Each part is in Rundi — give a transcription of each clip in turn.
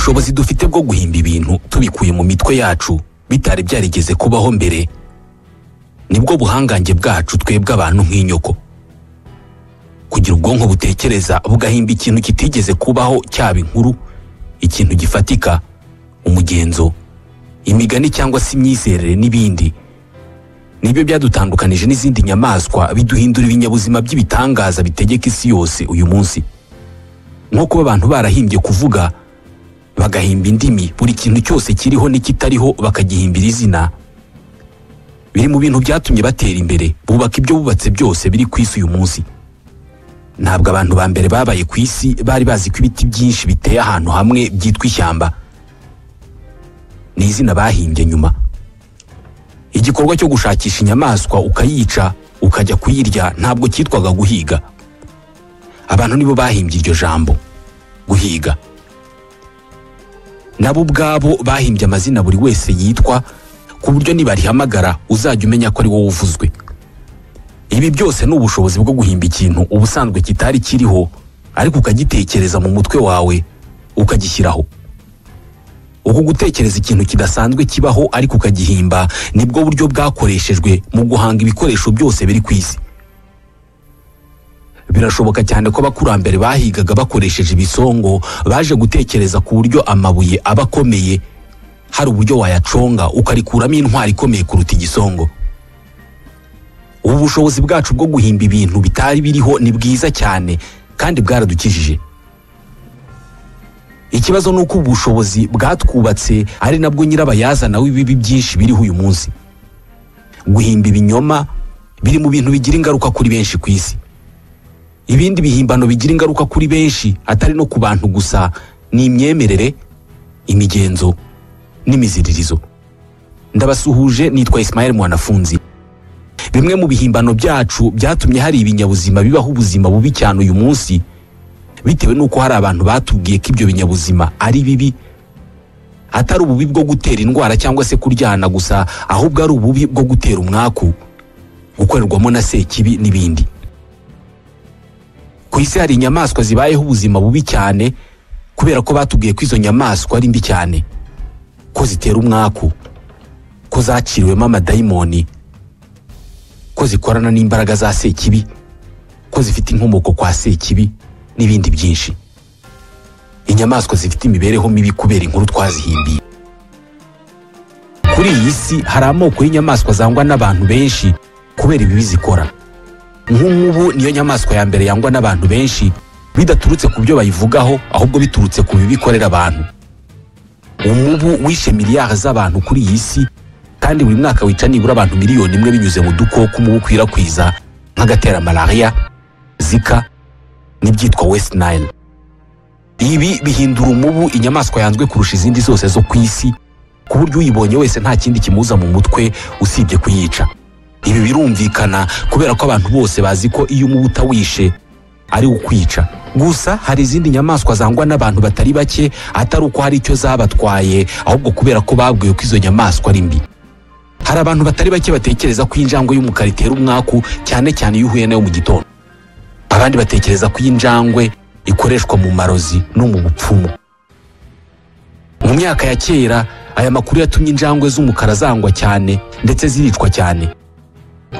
Ubushobozi dufite bwo guhimba ibintu tubikuye mu mitwe yacu bitari byarigeze kubaho mbere nibwo buhangange bwacu twebwe abantu nk'inyoko. Kugira ubwonko butekereza bugahimba ikintu kitigeze kubaho, cyaba inkuru, ikintu gifatika, umugenzo, imigani cyangwa se imyizerere n'ibindi, nibyo byadutandukanije n'izindi nyamaswa, biduhindura ibinyabuzima by'ibitangaza bitegeka isi yose uyu munsi. Nko kuba abantu barahimbye kuvuga, bagahimba indimi, buri kintu cyose kiriho n'ikitariho bakagihimbira izina, biri mu bintu byatumye batera imbere, bubaka ibyo bubatse byose biri ku isi uyu munsi. Ntabwo abantu ba mbere babaye ku isi bari bazi ko ibiti byinshi biteye ahantu hamwe byitwa ishyamba. Ni izina bahimbye nyuma. Igikorwa cyo gushakisha inyamaswa ukayica ukajya kuyirya ntabwo cyitwaga guhiga. Abantu nibo bahimbye iryo jambo guhiga. Nabo ubwabo bahimbye amazina buri wese yitwa, ku buryo nibarihamagara uzajya umenya ko ari wowe uvuzwe. Ibi byose ni ubushobozi bwo guhimba ikintu ubusanzwe kitari kiriho, ariko ukagitekereza mu mutwe wawe ukagishyiraho. Uku gutekereza ikintu kidasanzwe kibaho ariko ukagihimba nibwo buryo bwakoreshejwe mu guhanga ibikoresho byose biri ku isi. Birashoboka cyane ko abakurambere bahigaga bakoresheje ibisongo baje gutekereza ku buryo amabuye aba akomeye, hari uburyo wayaconga ukarikuramo intwari ikomeye kuruta igisongo. Ubu bushobozi bwacu bwo guhimba ibintu bitari biriho ni bwiza cyane kandi bwaradukijije. Ikibazo ni uko ubushobozi bwatwubatse ari nabwo nyirabayazana w'ibibi byinshi biriho uyu munsi. Guhimba ibinyoma biri mu bintu bigira ingaruka kuri benshi ku isi. Ibindi bihimbano bigira ingaruka kuri benshi atari no ku bantu gusa ni imyemerere, imigenzo n'imiziririzo. Ndabasuhuje, nitwa Ismael Mwanafunzi. Bimwe mu bihimbano byacu byatumye hari ibinyabuzima bibaho ubuzima bubi cyane uyu munsi, bitewe n'uko hari abantu batubwiye ko ibyo binyabuzima ari bibi, atari ububi bwo gutera indwara cyangwa se kuryana gusa, ahubwo ari ububi bwo gutera umwaku, gukorerwamo na sekibi n'ibindi. Ku isi hari inyamaswa zibayeho ubuzima bubi cyane kubera ko batubwiye ko izo nyamaswa ari mbi cyane, ko zitera umwaku, ko zaciriwemo amadayimoni, ko zikorana n'imbaraga za sekibi, ko zifite inkomoko kwa sekibi n'ibindi byinshi. Inyamaswa zifite imibereho mibi kubera inkuru twazihimbiye. Kuri iyi si hari amoko y'inyamaswa zangwa n'abantu benshi kubera ibibi zikora. Nk'umubu niyo nyamaswa ya mbere yangwa n'abantu benshi, bidaturutse ku byo bayivugaho, ahubwo biturutse ku bibi ikorera abantu. Umubu wishe miliyari z'abantu kuri iyi si, kandi buri mwaka wica nibura abantu 1 miliyoni binyuze mu dukoko umubu ukwirakwiza nk'agatera malaria, Zika n'ibyitwa West Nile. Ibi bihindura umubu inyamaswa yanzwe kurusha izindi zose zo ku isi, ku buryo uyibonye wese nta kindi kimuza mu mutwe usibye kuyica. Ibi birumvikana kubera ko abantu bose bazi ko iyo umubu utawishe ari ukwica. Gusa hari izindi nyamaswa zangwa n'abantu batari bake, atari uko hari icyo zabatwaye, ahubwo kubera ko babwiwe ko izo nyamaswa ari mbi. Hari abantu batari bake batekereza ko injangwe y'umukara itera umwaku, cyane cyane iyo uhuye nayo mu gitondo. Abandi batekereza ko injangwe ikoreshwa mu marozi no mu bupfumu. Mu myaka ya kera aya makuru yatumye injangwe z'umukara zangwa cyane ndetse ziricwa cyane.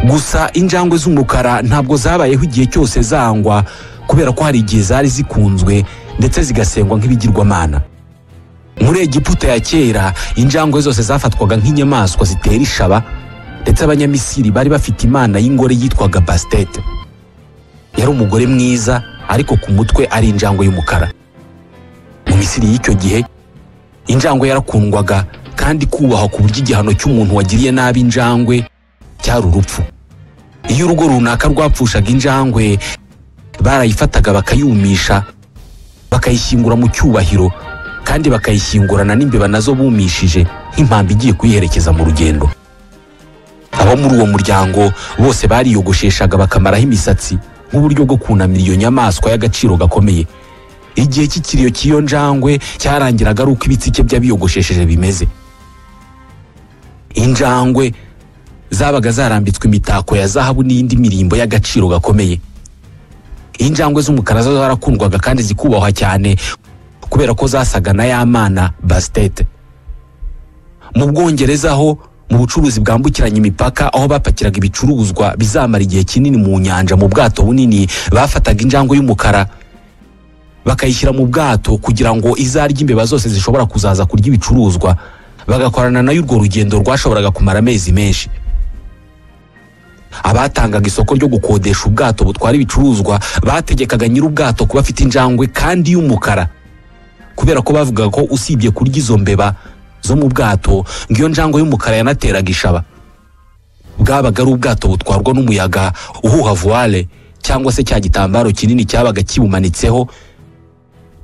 Gusa injangwe z'umukara ntabwo zabayeho igihe cyose zangwa, kubera ko hari igihe zari zikunzwe ndetse zigasengwa nk'ibigirwamana. Muri Egiputa ya kera injangwe zose zafatwaga nk'inyamaswa zitera ishaba, ndetse Abanyamisiri bari bafite imana y'ingore yitwaga Bastet. Yari umugore mwiza ariko ku mutwe ari injangwe y'umukara. Mu Misiri y'icyo gihe injangwe yarakundwaga kandi kubahwa, ku buryo igihano cy'umuntu wagiriye nabi injangwe cyari urupfu. Iyo urugo runaka rwapfushaga injangwe, barayifataga bakayumisha, bakayishyingura mu cyubahiro, kandi bakayishyingurana n'imbeba nazo bumishije nk'impamba igiye kuyiherekeza mu rugendo. Abo muri uwo muryango bose bariyogosheshaga bakamaraho imisatsi nk'uburyo bwo kunamira iyo nyamaswa y'agaciro gakomeye. Igihe cy'ikiriyo cy'iyo njangwe cyarangiraga ari uko ibitsike by'abiyogoshesheje bimeze. Injangwe zabaga zarambitswe imitako ya zahabu n'iyindi mirimbo y'agaciro gakomeye. Injangwe z'umukara zo zarakundwaga kandi zikubahwa cyane, kubera ko zasaga na ya mana Bastet. Mu Bwongereza ho mu bucuruzi bwambukiranya imipaka, aho bapakiraga ibicuruzwa bizamara igihe kinini mu nyanja mu bwato bunini, bafataga injangwe y'umukara bakayishyira mu bwato kugira ngo izarye imbeba zose zishobora kuzaza kurya ibicuruzwa, bagakorana nayo urwo rugendo rwashoboraga kumara amezi menshi. Abatangaga isoko ryo gukodesha ubwato butwara ibicuruzwa bategekaga nyir'ubwato kuba afite injangwe kandi y'umukara, kubera ko bavugaga ko usibye kurya izo mbeba zo mu bwato, ngo iyo njangwe y'umukara yanateraga ishaba. Bwabaga ari ubwato butwarwa n'umuyaga uhuha voile cyangwa se cya gitambaro kinini cyabaga kibumanitseho,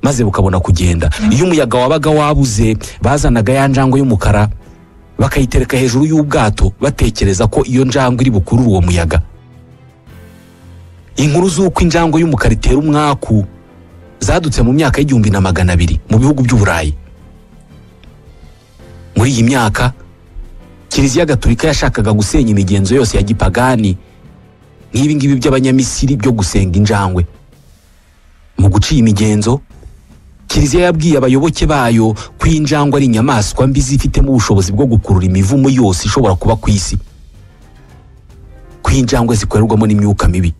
maze bukabona kugenda. Iyo umuyaga wabaga wabuze, bazanaga ya njangwe y'umukara bakayitereka hejuru y'ubwato, batekereza ko iyo njangwe iri bukurure uwo muyaga. Inkuru z'uko injangwe y'umukara itera umwaku zadutse mu myaka y'1200 mu bihugu by'Uburayi. Muri iyi myaka Kiliziya Gatolika yashakaga gusenya imigenzo yose ya gipagani nk'ibi ngibi by'Abanyamisiri byo gusenga injangwe. Mu guca iyi migenzo, Kiliziya yabwiye abayoboke bayo ko injangwe ari inyamaswa mbi zifitemo ubushobozi bwo gukurura imivumo yose ishobora kuba ku isi, ko injangwe zikorerwamo n'imyuka mibi.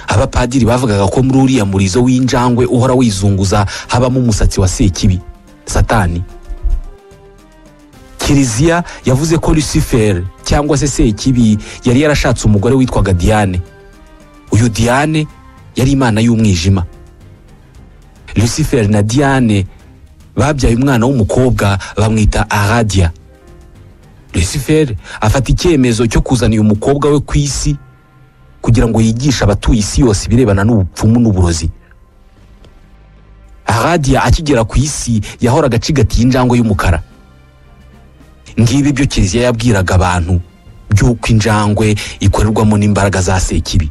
Abapadiri bavugaga ko muri uriya murizo w'injangwe uhora wizunguza habamo umusatsi wa Sekibi, Satani. Kiliziya yavuze ko Lucifer cyangwa se Sekibi yari yarashatse umugore witwaga Diane. Uyu Diane yari imana y'umwijima. Lucifer na Diane babyaye umwana w'umukobwa bamwita Aradia. Lucifer afata icyemezo cyo kuzana uyu mukobwa we ku isi kugira ngo yigishe abatuye isi yose ibirebana n'ubupfumu n'uburozi. Aradia akigera ku isi yahoraga acigatiye injangwe y'umukara. Ngibi byo Kiliziya yabwiraga abantu by'uko injangwe ikorerwamo n'imbaraga za Sekibi.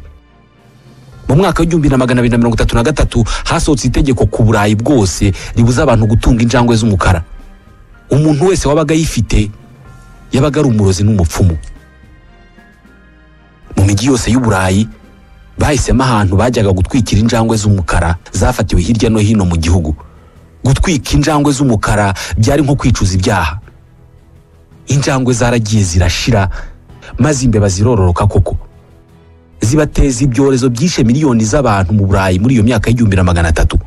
Mu mwaka w'1233 hasohotse itegeko ku Burayi bwose ribuza abantu gutunga injangwe z'umukara. Umuntu wese wabaga ayifite yabaga ari umurozi n'umupfumu. Mu mijyi yose y'Uburayi bahisemo ahantu bajyaga gutwikira injangwe z'umukara zafatiwe hirya no hino mu gihugu. Gutwika injangwe z'umukara byari nko kwicuza ibyaha. Injangwe zaragiye zirashira, maze imbeba zirororoka koko, zibateza ibyorezo byishe miliyoni z'abantu mu Burayi muri iyo myaka y'1300.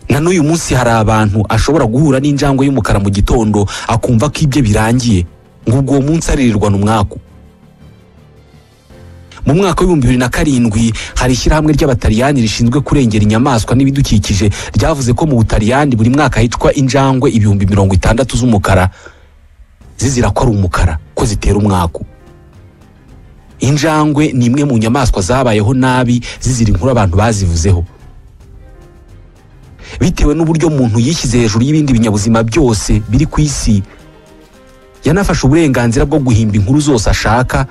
Na n'uyu munsi hari abantu ashobora guhura n'injangwe y'umukara mu gitondo akumva ko ibye birangiye, ngo ubwo munsi aririrwana umwaku. Mu mwaka w'2007 hari ishyirahamwe ry'Abataliyani rishinzwe kurengera inyamaswa n'ibidukikije ryavuze ko mu Butaliyani buri mwaka hicwa injangwe 60,000 z'umukara zizira ko ari umukara, ko zitera umwaku. Injangwe ni imwe mu nyamaswa zabayeho nabi zizira inkuru abantu bazivuzeho. Bitewe n'uburyo umuntu yishyize hejuru y'ibindi binyabuzima byose biri ku isi, yanafashe uburenganzira bwo guhimba inkuru zose ashaka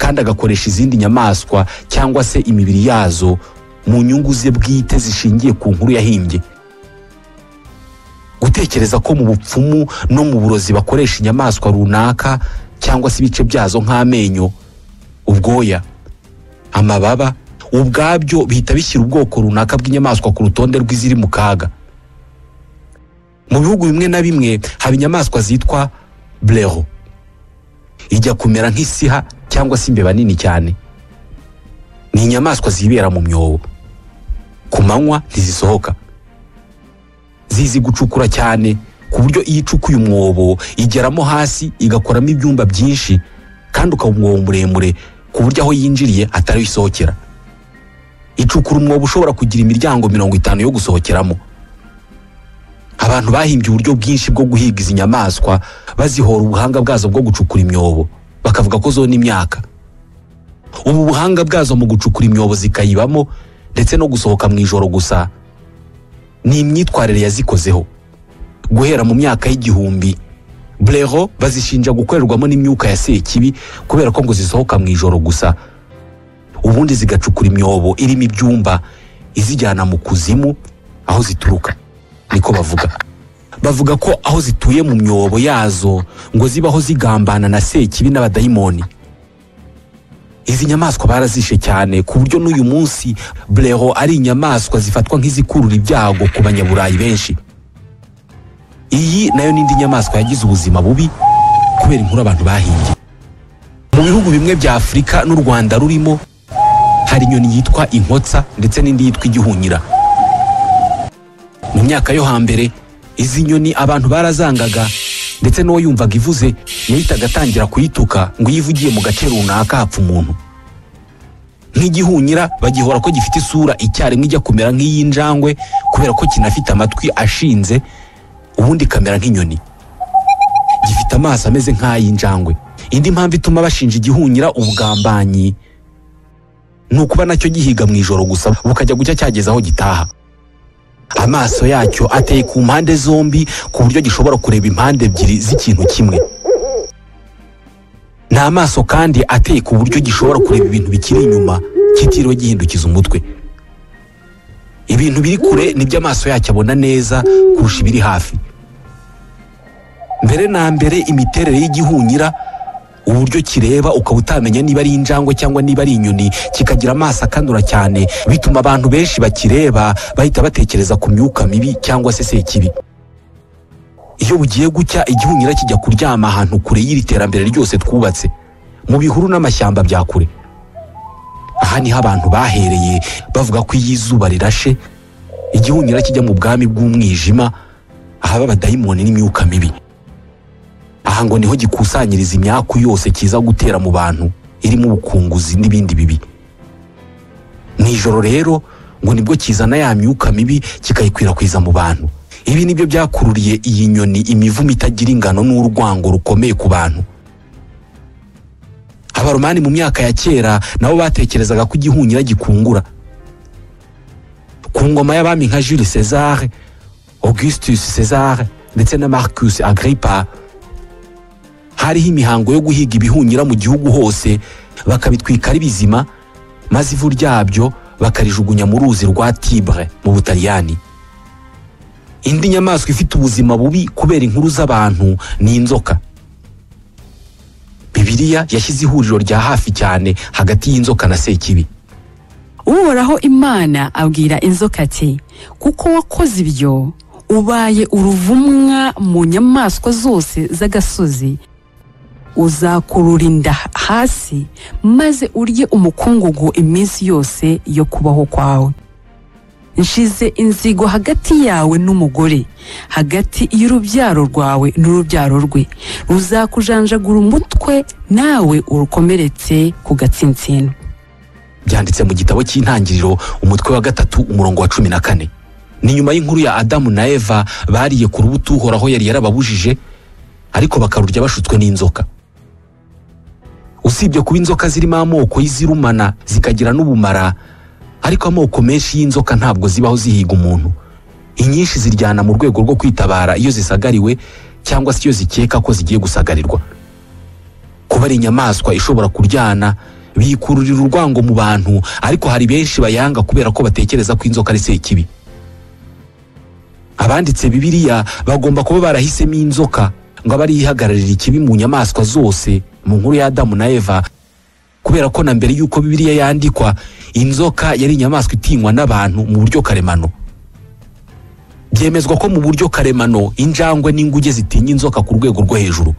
kandi agakoresha izindi nyamaswa cyangwa se imibiri yazo mu nyungu ze bwite zishingiye ku nkuru yahimbye. Gutekereza ko mu bupfumu no mu burozi bakoresha inyamaswa runaka cyangwa se ibice byazo nk'amenyo, ubwoya, amababa, ubwabyo bihita bishyira ubwoko runaka bw'inyamaswa ku rutonde rw'iziri mu kaga. Mu bihugu bimwe na bimwe haba inyamaswa zitwa blaireau, ijya kumera nk'isiha cyangwa se imbeba nini cyane. Ni inyamaswa zibera mu myobo, ku manywa ntizisohoka. Zizi gucukura cyane ku buryo iyo icukuye umwobo igeramo hasi igakoramo ibyumba byinshi, kandi ukaba umwobo muremure ku buryo aho yinjiriye atari isohokera. Icukura umwobo ushobora kugira imiryango 50 yo gusohokeramo. Abantu bahimbye uburyo bwinshi bwo guhiga izi nyamaswa bazihora ubuhanga bwazo bwo gucukura imyobo, bakavuga ko zona imyaka. Ubu buhanga bwazo mu gucukura imyobo zikayibamo ndetse no gusohoka mu ijoro gusa ni imyitwarire yazikozeho. Guhera mu myaka y'1000, blaireau bazishinja gukorerwamo n'imyuka ya Sekibi kubera ko ngo zisohoka mu ijoro gusa, ubundi zigacukura imyobo irimo ibyumba izijyana mu kuzimu aho zituruka. Niko bavuga. Bavuga ko aho zituye mu myobo yazo ngo zibaho zigambana na Sekibi n'abadayimoni. Izi nyamaswa barazishe cyane ku buryo n'uyu munsi blaireau ari inyamaswa zifatwa nk'izikurura ibyago ku banyaburayi benshi. Iyi nayo n'indi nyamaswa yagize ubuzima bubi kubera inkuru abantu bahimbye. Mu bihugu bimwe bya Afurika n'u Rwanda rurimo, hari inyoni yitwa inkotsa ndetse n'indi yitwa igihunyira. Mu myaka yo hambere izi nyoni abantu barazangaga, ndetse n'uwo yumvaga ivuze yahitaga atangira kuyituka ngo iyo ivugiye mu gace runaka hapfa umuntu. Nk'igihunyira bagihora ko gifite isura icyarimwe ijya kumera nk'iy'injangwe kubera ko kinafite amatwi ashinze, ubundi kamera nk'inyoni. Gifite amaso ameze nk'ay'injangwe. Indi mpamvu ituma bashinja igihunyira ubugambanyi ni ukuba nacyo gihiga mu ijoro gusa, bukajya gucya cyageze aho gitaha. Amaso yacyo ateye ku mpande zombi ku buryo gishobora kureba impande ebyiri z'ikintu kimwe. Ni amaso kandi ateye ku buryo gishobora kureba ibintu bikiri inyuma kitiriwe gihindukiza umutwe. Ibintu biri kure nibyo amaso yacyo abona neza kurusha ibiri hafi. Mbere na mbere imiterere y'igihunyira, uburyo kireba ukaba utamenya niba ari injangwe cyangwa niba ari inyoni, kikagira amaso akanura cyane, bituma abantu benshi bakireba bahita batekereza ku myuka mibi cyangwa se sekibi. Iyo bugiye gucya igihunyira kijya kuryama ahantu kure y'iri terambere ryose twubatse, mu bihuru n'amashyamba bya kure. Aha niho abantu bahereye bavuga ko iyo izuba rirashe igihunyira kijya mu bwami bw'umwijima, ahaba abadayimoni n'imyuka mibi. Aha ngo niho gikusanyiriza imyaku yose kiza gutera mu bantu, irimo ubukunguzi n'ibindi bibi. Mu ijoro rero ngo nibwo kizana ya myuka mibi kikayikwirakwiza mu bantu. Ibi nibyo byakururiye iyi nyoni imivumo itagira ingano n'urwango rukomeye ku bantu. Abaromani mu myaka ya kera nabo batekerezaga ko igihunyira gikungura. Ku ngoma y'abami nka Jules César, Augustus César ndetse na Marcus Agrippa, hariho imihango yo guhiga ibihunyira mu gihugu hose, bakabitwika ari bizima, maze ivu ryabyo bakarijugunya mu ruzi rwa Tibre mu Butaliyani. Indi nyamaswa ifite ubuzima bubi kubera inkuru z'abantu ni inzoka. Bibiliya yashyize ihuriro rya hafi cyane hagati y'inzoka na sekibi. Uhoraho Imana abwira inzoka ati: kuko wakoze ibyo, ubaye uruvumwa mu nyamaswa zose z'agasozi, uzakurura inda hasi maze urye umukungugu iminsi yose yo kubaho kwawe. Nshize inzigo hagati yawe n'umugore, hagati y'urubyaro rwawe n'urubyaro rwe, ruzakujanjagura umutwe nawe urukomeretse ku gatsintsino. Byanditse mu gitabo cy'Intangiriro umutwe wa 3 umurongo wa 14. Ni nyuma y'inkuru ya Adamu na Eva bariye ku rubuto Uhoraho yari yarababujije, ariko bakarurya bashutswe n'inzoka. Usibye kuba inzoka zirimo amoko y'izirumana zikagira n'ubumara, ariko amoko menshi y'inzoka ntabwo zibaho zihiga umuntu. Inyinshi ziryana mu rwego rwo kwitabara iyo zisagariwe cyangwa se iyo zikeka ko zigiye gusagarirwa. Kuba ari inyamaswa ishobora kuryana bikururira urwango mu bantu, ariko hari benshi bayanga kubera ko batekereza ko inzoka ari sekibi. Abanditse Bibiliya bagomba kuba barahisemo inzoka ngo abe ariyo ihagararira ikibi mu nyamaswa zose mu nkuru ya Adamu na Eva, kubera ko na mbere y'uko Bibiliya yandikwa inzoka yari inyamaswa itinywa n'abantu mu buryo karemano. Byemezwa ko mu buryo karemano injangwe n'inguge zitinya inzoka ku rwego rwo hejuru.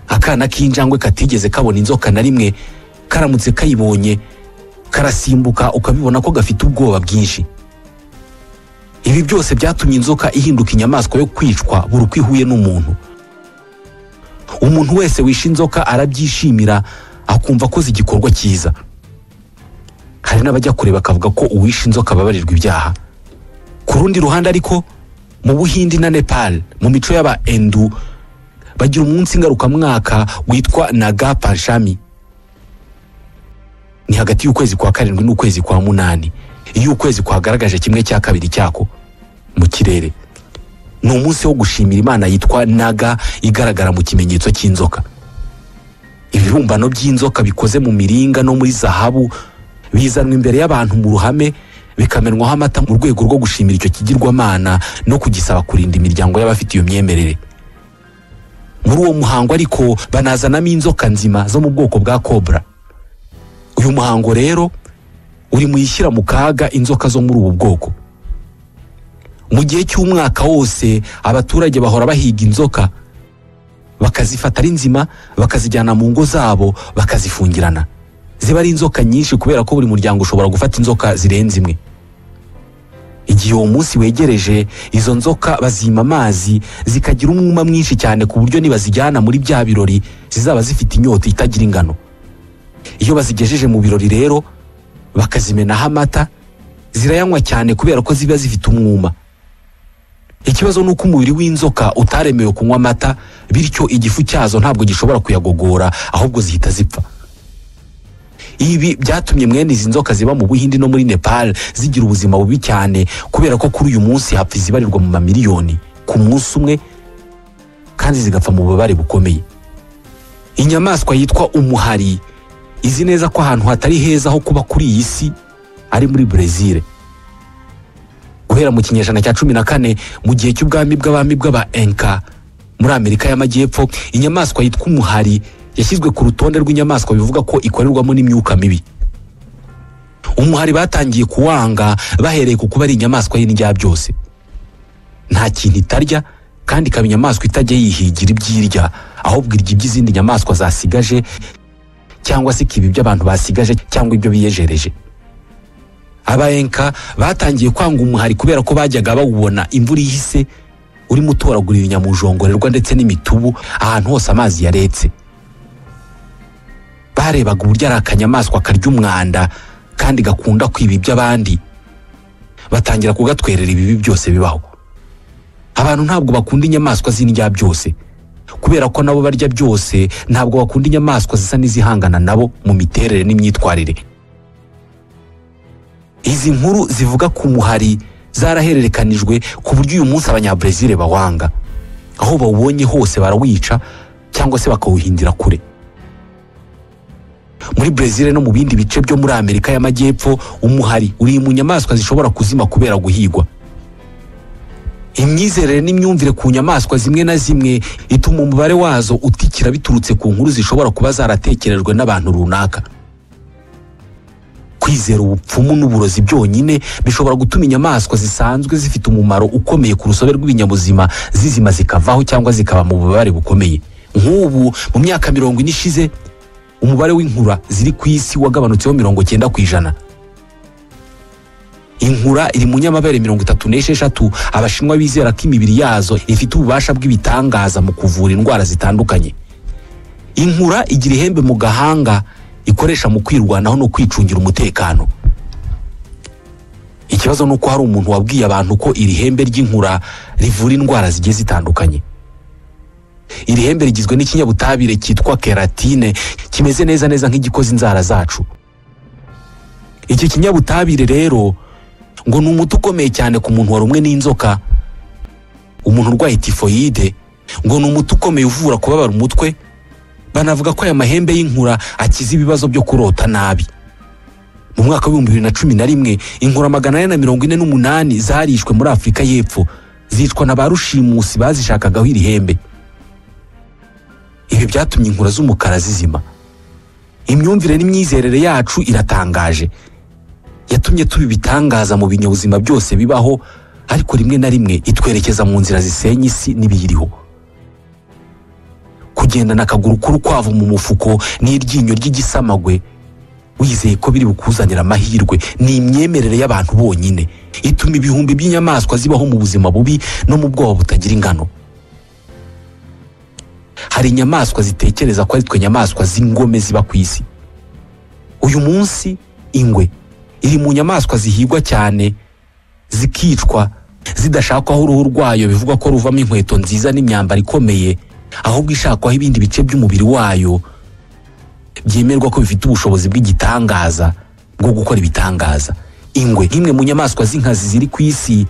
Akana k'injangwe katigeze kabona inzoka na rimwe, karamutse kayibonye karasimbuka ukabibona ko gafite ubwoba bwinshi. Ibi byose byatumye inzoka ihinduka inyamaswa yo kwicwa buri uko ihuye n'umuntu. Umuntu wese wishe inzoka arabyishimira, akumva akoze igikorwa cyiza. Hari n'abajya kure bakavuga ko uwishe inzoka ababarirwa ibyaha. Ku rundi ruhande ariko, mu Buhindi na Nepal, mu mico y'aba Hindu, bagira umunsi ngarukamwaka witwa Naga Panchami. Ni hagati y'ukwezi kwa 7 n'ukwezi kwa 8, iyo ukwezi kwagaragaje 1/2 cyako mu kirere. Ni umunsi wo gushimira Imana yitwa Naga, igaragara mu kimenyetso cy'inzoka. Ibibumbano by'inzoka bikoze mu miringa no muri zahabu bizanwa imbere y'abantu mu ruhame, bikamenwaho amata mu rwego rwo gushimira icyo kigirwamana no kugisaba kurinda imiryango y'abafite iyo myemerere. Muri uwo muhango ariko banazanamo inzoka nzima zo mu bwoko bwa cobra. Uyu muhango rero uri mu yishyira mu kaga inzoka zo muri ubu bwoko. Mu gihe cy'umwaka wose abaturage bahora bahiga inzoka, bakazifata ari nzima, bakazijyana mu ngo zabo, bakazifungirana. Ziba ari inzoka nyinshi kubera ko buri muryango ushobora gufata inzoka zirenze imwe. Igihe uwo munsi wegereje, izo nzoka bazima amazi, zikagira umwuma mwinshi cyane ku buryo nibazijyana muri bya birori zizaba zifite inyota itagira ingano. Iyo bazigejeje mu birori rero bakazimenaho amata, zirayanywa cyane kubera ko ziba zifite umwuma. Ikibazo ni uko umubiri w'inzoka utaremewe kunywa amata, bityo igifu cyazo ntabwo gishobora kuyagogora, ahubwo zihita zipfa. Ibi byatumye mwene izi nzoka ziba mu Buhindi no muri Nepal zigira ubuzima bubi cyane, kubera ko kuri uyu munsi hapfa izibarirwa mu mamiliyoni ku munsi umwe, kandi zigapfa mu bubabare bukomeye. Inyamaswa yitwa umuhari izi neza ko ahantu hatari heza ho kuba kuri iyi si ari muri Brezil. Guhera mu kinyejana cya 14, mu gihe cy'ubwami bw'abami bw'aba Inca muri Amerika y'Amajyepfo, inyamaswa yitwa umuhari yashyizwe ku rutonde rw'inyamaswa bivuga ko ikorerwamo n'imyuka mibi. Umuhari batangiye kuwanga bahereye ku kuba ari inyamaswa y'indya byose, nta kintu itarya, kandi ikaba inyamaswa itajya yihigira ibyirya, ahubwo irya iby'izindi nyamaswa zasigaje, cyangwa se ikiba ibyo abantu basigaje cyangwa ibyo biyejereje. Aba Inca batangiye kwanga umuhari kubera ko bajyaga bawubona imvura ihise urimo utoragura ibinyamujongorerwa ndetse n'imitubu ahantu hose amazi yaretse. Barebaga uburyo ari akanyamaswa karya umwanda kandi gakunda kwiba iby'abandi, batangira kugatwerera ibibi byose bibaho. Abantu ntabwo bakunda inyamaswa z'indya byose kubera ko nabo barya byose, ntabwo bakunda inyamaswa zisa n'izihangana nabo mu miterere n'imyitwarire. Izi nkuru zivuga ku muhari zarahererekanijwe ku buryo uyu munsi Abanyabrezil bawanga, aho bawubonye hose barawica cyangwa se bakawuhindira kure. Muri Brezil no mu bindi bice byo muri Amerika y'Amajyepfo, umuhari uri mu nyamaswa zishobora kuzima kubera guhigwa. Imyizerere n'imyumvire ku nyamaswa zimwe na zimwe ituma umubare wazo utikira biturutse ku nkuru zishobora kuba zaratekerejwe n'abantu runaka. Kwizera ubupfumu n'uburozi byonyine bishobora gutuma inyamaswa zisanzwe zifite umumaro ukomeye ku rusobe rw'ibinyabuzima zizima zikavaho cyangwa zikaba mu bubabare bukomeye. Nk'ubu mu myaka 40 ishize umubare w'inkura ziri ku isi wagabanutseho 90%. Inkura iri mu nyamabere 36 Abashinwa bizera ko imibiri yazo ifite ububasha bw'ibitangaza mu kuvura indwara zitandukanye. Inkura igira ihembe mu gahanga ikoresha mu kwirwanaho no kwicungira umutekano. Ikibazo nuko hari umuntu wabwiye abantu ko iri hembe ry'inkura rivura indwara zigiye zitandukanye. Iri hembe rigizwe n'ikinyabutabire cyitwa keratine, kimeze neza neza nk'igikoze inzara zacu. Iki kinyabutabire rero ngo ni umuti ukomeye cyane ku muntu warumwe n'inzoka, umuntu urwaye tifoyide, ngo ni umuti ukomeye uvura kubabara umutwe. Banavuga ko aya mahembe y'inkura akiza ibibazo byo kurota nabi. Mu mwaka wa 2011 inkura 448 zarishwe muri Afurika y'Epfo, zicwa na ba rushimusi bazishakagaho iri hembe. Ibi byatumye inkura z'umukara zizima. Imyumvire n'imyizerere yacu iratangaje, yatumye tuba ibitangaza mu binyabuzima byose bibaho, ariko rimwe na rimwe itwerekeza mu nzira zisenya isi n'ibiyiriho. Kugendana akaguru k'urukwavu mu mufuko n'iryinyo ry'igisamagwe wizeye ko biri bukuzanira amahirwe ni imyemerere y'abantu bonyine ituma ibihumbi by'inyamaswa zibaho mu buzima bubi no mu bwoba butagira ingano. Hari inyamaswa zitekereza ko ari twe nyamaswa z'ingome ziba ku isi. Uyu munsi ingwe iri mu nyamaswa zihigwa cyane, zikicwa zidashakwaho uruhu rwayo bivugwa ko ruvamo inkweto nziza n'imyambaro ikomeye, ahubwo ishakwaho ibindi bice by'umubiri wayo byemerwa ko bifite ubushobozi bw'igitangaza bwo gukora ibitangaza. Ingwe nk'imwe mu nyamaswa z'inkazi ziri ku isi,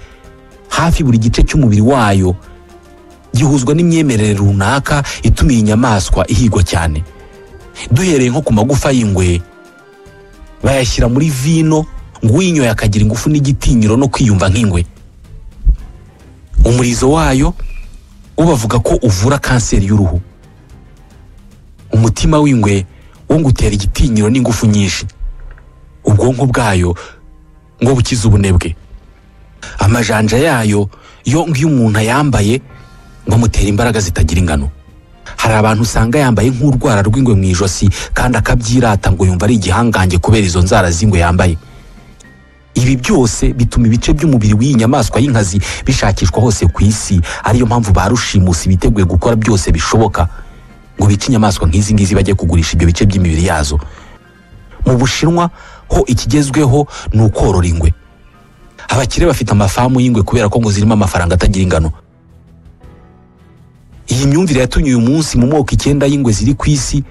hafi buri gice cy'umubiri wayo gihuzwa n'imyemerere runaka ituma iyi nyamaswa ihigwa cyane. Duhereye nko ku magufa y'ingwe, bayashyira muri vino ngo uyinyoye akagira ingufu n'igitinyiro no kwiyumva nk'ingwe. Umurizo wayo ubavuga ko uvura kanseri y'uruhu. Umutima w'ingwe wo ngutera igitinyiro n'ingufu nyinshi. Ubwonko bwayo ngo bukize ubunebwe. Amajanja yayo yo ngiyo umuntu ayambaye ngo amutera imbaraga zitagira ingano. Hari abantu usanga yambaye nk'urwara rw'ingwe mu ijosi kandi akabyirata ngo yumva ari igihangange kubera izo nzara z'ingwe yambaye. Ibi byose bituma ibice by'umubiri w'iyi nyamaswa y'inkazi bishakishwa hose ku isi, ariyo mpamvu ba rushimusi biteguye gukora byose bishoboka ngo bice inyamaswa nk'izi ngizi bajye kugurisha ibyo bice by'imibiri yazo. Mu Bushinwa ho ikigezweho ni ukorora ingwe. Abakire bafite amafamu y'ingwe kubera ko ngo zirimo amafaranga atagira ingano. Iyi myumvire yatumye uyu munsi mu moko 9 y'ingwe ziri ku isi,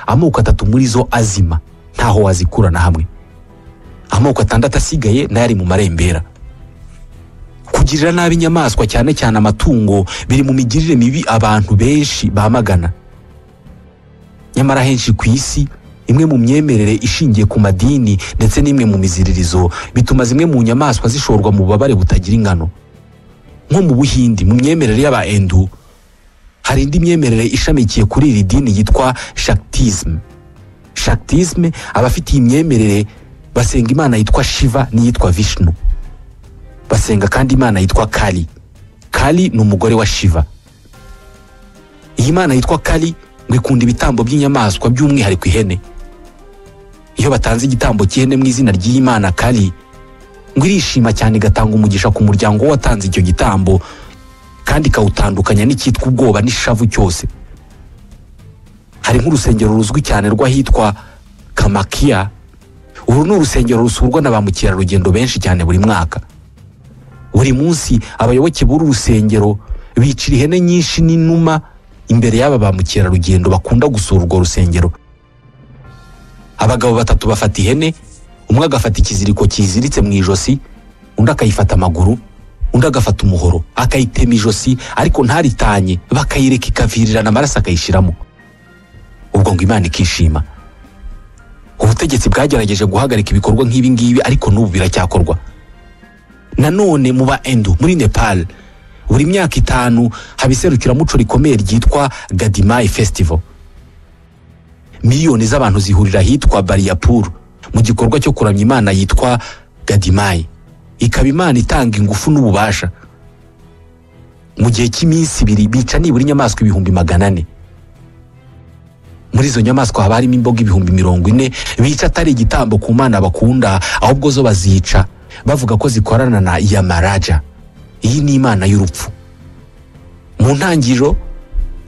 amoko 3 muri zo azima, ntaho wazikura na hamwe. Amoko 6 asigaye nayo ari mu marembera. Kugirira nabi inyamaswa cyane cyane amatungo biri mu migirire mibi abantu benshi bamagana. Nyamara henshi ku isi, imwe mu myemerere ishingiye ku madini ndetse n'imwe mu miziririzo bituma zimwe mu nyamaswa zishorwa mu bubabare butagira ingano. Nko mu Buhindi, mu myemerere y'Abahindu, hari indi myemerere ishamikiye kuri iri dini yitwa Shaktism. Shaktism, abafite iyi myemerere basenga imana yitwa Shiva n'iyitwa Vishnu. Basenga kandi imana yitwa Kali. Kali ni umugore wa Shiva. Iyi mana yitwa Kali ngo ikunda ibitambo by'inyamaswa by'umwihariko ihene. Iyo batanze igitambo cy'ihene mu izina ry'Imana Kali, ngo irishima cyane igatanga umugisha ku muryango watanze icyo gitambo, kandi ikawutandukanya n'icyitwa ubwoba n'ishavu cyose. Hari nk'urusengero ruzwi cyane rw'ahitwa Kamakia. Uru ni urusengero rusurwa na ba mukerarugendo benshi cyane buri mwaka. Buri munsi abayoboke b'uru rusengero bicira ihene nyinshi n'inuma imbere y'aba ba mukerarugendo bakunda gusura urwo rusengero. Abagabo 3 bafata ihene, umwe agafata ikiziriko kiziritse mu ijosi, undi akayifata amaguru, undi agafata umuhoro akayitema ijosi ariko ntaritanye, bakayireka ikavirirana amaraso akayishiramo. Ubwo ngo Imana ikishima. Ubutegetsi bwagerageje guhagarika ibikorwa nk'ibi ngibi ariko n'ubu biracyakorwa. Nanone mu Bahindu muri Nepal, buri myaka 5 haba iserukiramuco rikomeye ryitwa Gadimai Festival. Miliyoni z'abantu zihurira ahitwa Bariyapur mu gikorwa cyo kuramya imana yitwa Gadimai, ikaba imana itanga ingufu n'ububasha. Mu gihe cy'iminsi 2 bica nibura inyamaswa 400,000. Muri izo nyamaswa haba harimo imboga 40,000 bica atari igitambo ku mana bakunda, ahubwo zo bazica bavuga ko zikorana na Yamaraja. Iyi ni imana y'urupfu. Mu ntangiriro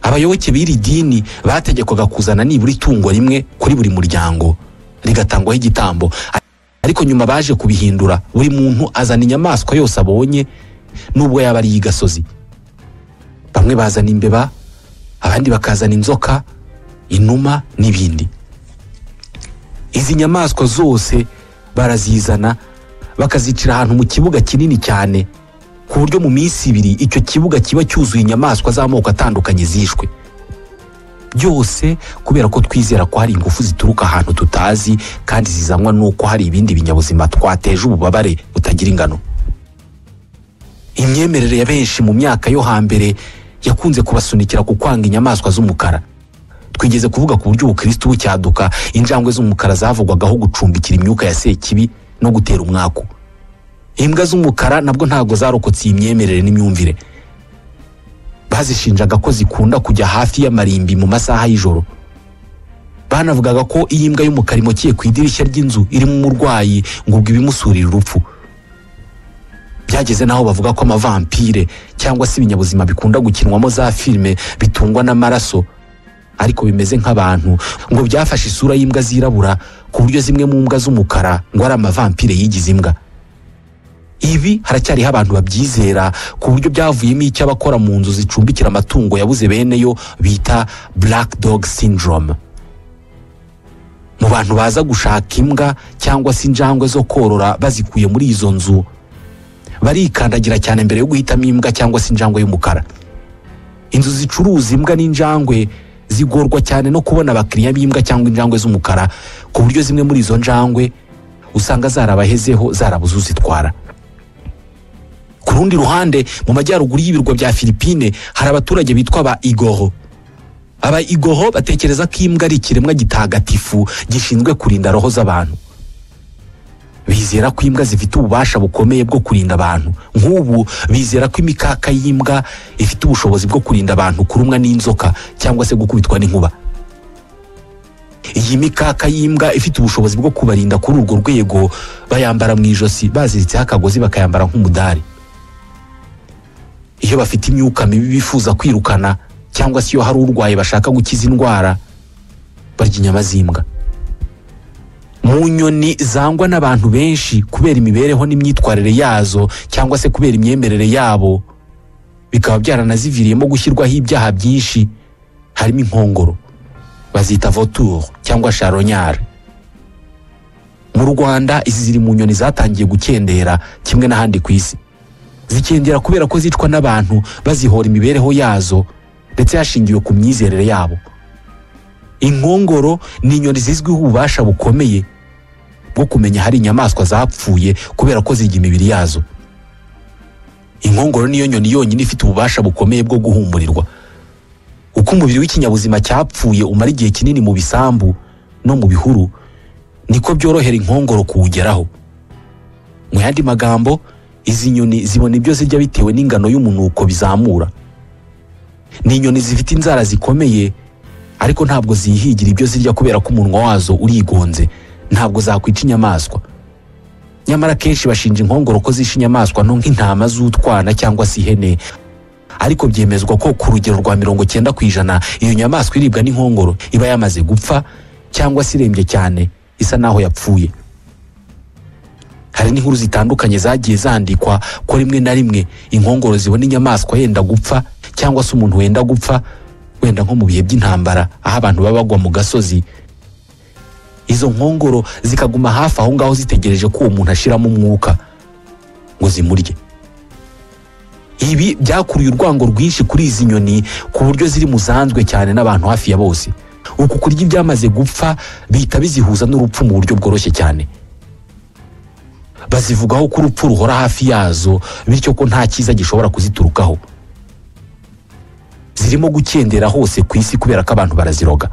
abayoboke b'iri dini bategekwaga kuzana nibura itungo rimwe kuri buri muryango rigatangwaho igitambo, ariko nyuma baje kubihindura, buri muntu azana inyamaswa yose abonye nubwo yaba ari iy'agasozi. Bamwe bazana imbeba, abandi bakazana inzoka, inuma n'ibindi. Izi nyamaswa zose barazizana bakazicira ahantu mu kibuga kinini cyane, ku buryo mu minsi 2 icyo kibuga kiba cyuzuye inyamaswa z'amoko atandukanye zishwe. Byose kubera ko twizera ko hari ingufu zituruka ahantu tutazi kandi zizanwa nuko hari ibindi binyabuzima twateje ububabare butagira ingano. Imyemerere ya benshi mu myaka yo hambere yakunze kubasunikira ku kwanga inyamaswa z'umukara. Twigeze kuvuga ku buryo ubukristo bucyaduka, injangwe z'umukara zavugwagaho gucumbikira imyuka ya sekibi no gutera umwaku. Imbwa z'umukara nabwo ntago zarokotse iyi myemerere n'imyumvire. Bazishinjaga ko zikunda kujya hafi y'amarimbi mu masaha y'ijoro. Banavugaga ko iyi mbwa y'umukara imokiye ku idirishya ry'inzu irimo umurwayi ngo ubwo ibimusurira urupfu. Byageze naho bavuga ko amavampire cyangwa se ibinyabuzima bikunda gukinwamo za filime bitungwa n'amaraso ariko bimeze nk'abantu, ngo byafashe isura y'imbwa zirabura ku buryo zimwe mu mbwa z'umukara ngo ari amavampire yigize imbwa. Ibi haracyariho abantu babyizera ku buryo byavuyemo icyo abakora mu nzu zicumbikira amatungo yabuze bene yo bita Black Dog Syndrome. Mu bantu baza gushaka imbwa cyangwa se injangwe zo korora bazikuye muri izo nzu, barikandagira cyane mbere yo guhitamo imbwa cyangwa se injangwe y'umukara. Inzu zicuruza imbwa n'injangwe zigorwa cyane no kubona abakiriya b'imbwa cyangwa injangwe z'umukara, ku buryo zimwe muri izo njangwe usanga zarabahezeho zarabuze uzitwara. Ku rundi ruhande, mu majyaruguru y'ibirwa bya Filipine hari abaturage bitwa ba Igoro. Aba Igoro batekereza ko imbwa ari ikiremwa gitagatifu gishinzwe kurinda roho z'abantu. Bizera ko imbwa zifite ububasha bukomeye bwo kurinda abantu. Nk'ubu bizera ko imikaka y'imbwa ifite ubushobozi bwo kurinda abantu kurumwa n'inzoka cyangwa se gukubitwa n'inkuba. Iyi mikaka y'imbwa ifite ubushobozi bwo kubarinda kuri urwo rwego, bayambara mu ijosi baziritseho akagozi bakayambara nk'umudari. Iyo bafite imyuka mibi bifuza kwirukana cyangwa se iyo hari urwaye bashaka gukiza indwara, barya inyama z'imbwa. Mu nyoni zangwa n'abantu benshi kubera imibereho n'imyitwarire yazo cyangwa se kubera imyemerere yabo, bikaba byaranaziviriyemo gushyirwaho ibyaha byinshi, harimo inkongoro bazita vautour cyangwa charognard. Mu Rwanda izi ziri mu nyoni zatangiye gukendera kimwe n'ahandi ku isi. Zikendera kubera ko zicwa n'abantu bazihora imibereho yazo ndetse hashingiwe ku myizerere yabo. Inkongoro ni inyoni zizwiho ububasha bukomeye bwo kumenya hari inyamaswa zapfuye kubera ko zirya imibiri yazo. Inkongoro niyo nyoni yonyine ifite ububasha bukomeye bwo guhumurirwa. Uko umubiri w'ikinyabuzima cyapfuye umara igihe kinini mu bisambu no mu bihuru, niko byorohera inkongoro kuwugeraho. Mu yandi magambo, izi nyoni zibona ibyo zirya bitewe n'ingano y'umunuko bizamura. Ni inyoni zifite inzara zikomeye, ariko ntabwo zihigira ibyo zirya kubera ko umunwa wazo urigonze, ntabwo zakwica inyamaswa. Nyamara kenshi bashinja inkongoro ko zisha inyamaswa nto nk'intama z'utwana cyangwa se ihene, ariko byemezwa ko ku rugero rwa 90% iyo nyamaswa iribwa n'inkongoro iba yamaze gupfa cyangwa se irembye cyane isa naho yapfuye. Hari n'inkuru zitandukanye zagiye zandikwa ko rimwe na rimwe inkongoro zibona inyamaswa yenda gupfa cyangwa se umuntu wenda gupfa, wenda nko mu bihe by'intambara aho abantu baba bagwa mu gasozi, izo nkongoro zikaguma hafi aho ngaho zitegereje ko uwo muntu ashiramo umwuka ngo zimurye. Ibi byakuruye urwango rwinshi kuri izi nyoni ku buryo ziri muzanzwe cyane n'abantu hafi ya bose. Uku kurya ibyamaze gupfa bihita bizihuza n'urupfu mu buryo bworoshye cyane. Bazivugaho ko urupfu ruhora hafi yazo, bityo ko nta cyiza gishobora kuziturukaho. Zirimo gukendera hose ku isi kubera ko abantu baraziroga.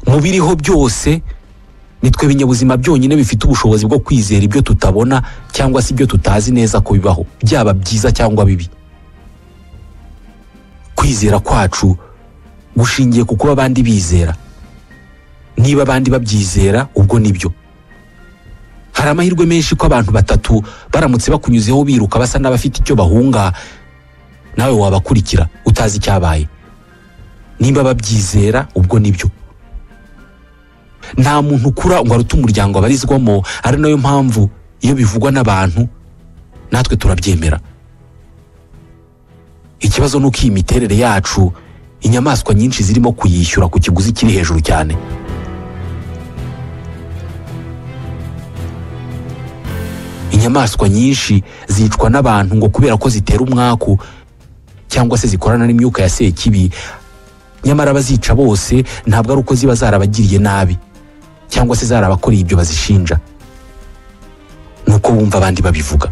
Mu biriho byose nitwe binyabuzima byonyine bifite ubushobozi bwo kwizera ibyo tutabona cyangwa se ibyo tutazi neza ko bibaho, byaba byiza cyangwa bibi. Kwizera kwacu gushingiye ku kuba abandi bizera. Niba abandi babyizera, ubwo nibyo. Hari amahirwe menshi ko abantu batatu baramutse bakunyuzeho biruka basa n'abafite icyo bahunga, nawe wabakurikira utazi icyabaye. Niba babyizera, ubwo nibyo. Nta muntu ukura ngo arute umuryango abarizwamo, ari nayo mpamvu iyo bivugwa n'abantu natwe turabyemera. Ikibazo nuko iyi miterere yacu inyamaswa nyinshi zirimo kuyishyura ku kiguzi kiri hejuru cyane. Inyamaswa nyinshi zicwa n'abantu ngo kubera ko zitera umwaku cyangwa se zikorana n'imyuka ya sekibi, nyamara bazica bose ntabwo ari uko ziba zarabagiriye nabi cyangwa se zarabakoreye ibyo bazishinja, nuko bumva abandi babivuga.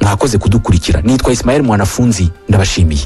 Mwakoze kudukurikira. Nitwa Ismael Mwanafunzi, ndabashimiye.